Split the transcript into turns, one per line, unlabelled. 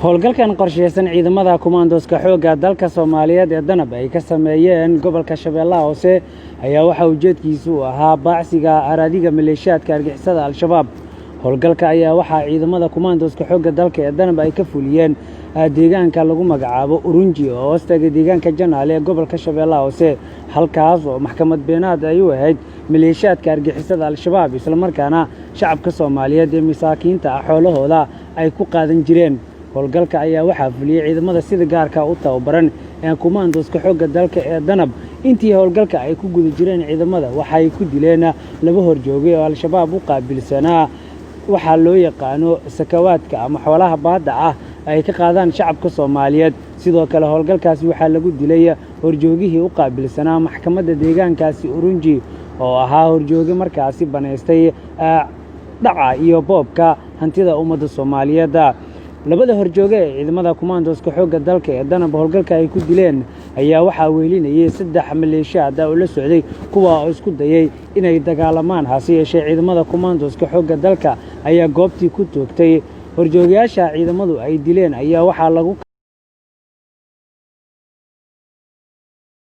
Howlgalkan qorsheysan ciidamada kumaandooska xoogga dalka Soomaaliyeed ee Danab ay ka sameeyeen gobolka Shabeellaha Hoose ayaa waxaa ujeedkiisu u ahaa baacsiga araadiga maleeshiyaadka argixisada Al-Shabaab. Howlgalka ayaa waxaa ciidamada kumaandooska xoogga dalka ee Danab ay ka fuliyeen deegaanka lagu magacaabo Urunji oo hoostaga deegaanka Janaale ee gobolka Shabeellaha Hoose, halkaas oo maxkamad beenaad ay u ahayd maleeshiyaadka argixisada Al-Shabaab, islamarkaana shacabka Soomaaliyeed ee masaakiinta ah xoolahooda ay ku qaadan jireen. Howlgalka ayaa waxaa fuliyey ciidamada sida gaarka u tababaran ee kumaandooska xoogga dalka ee Danab. Intii howlgalka ay ku guda jireen ciidamada waxay ku dileen laba horjoogay oo Al-Shabaab u qaabilsanaa waxaa loo yaqaano sakawaadka ama xoolaha baadda ah ay ka qaadaan shacabka Soomaaliyeed. Sidoo kale howlgalkaasi waxaa lagu dilay horjoogihii u qaabilsanaa maxkamadda deegaankaasi Urunji oo ahaa horjooge markaasi banaystay dhaca iyo boobka hantida ummadda Soomaaliyeed. Labada horjooge ee ciidamada kumaandooska xoogga dalka ee Danab howlgalka ay ku dileen ayaa waxaa weelinayay 3 maleeshiyaad oo la socday, kuwa oo isku dayay inay dagaalamaan, hase yeeshee ciidamada kumaandooska xoogga dalka ayaa goobtii ku toogtay. Horjoogayaasha ciidamadu ay dileen ayaa waxaa lagu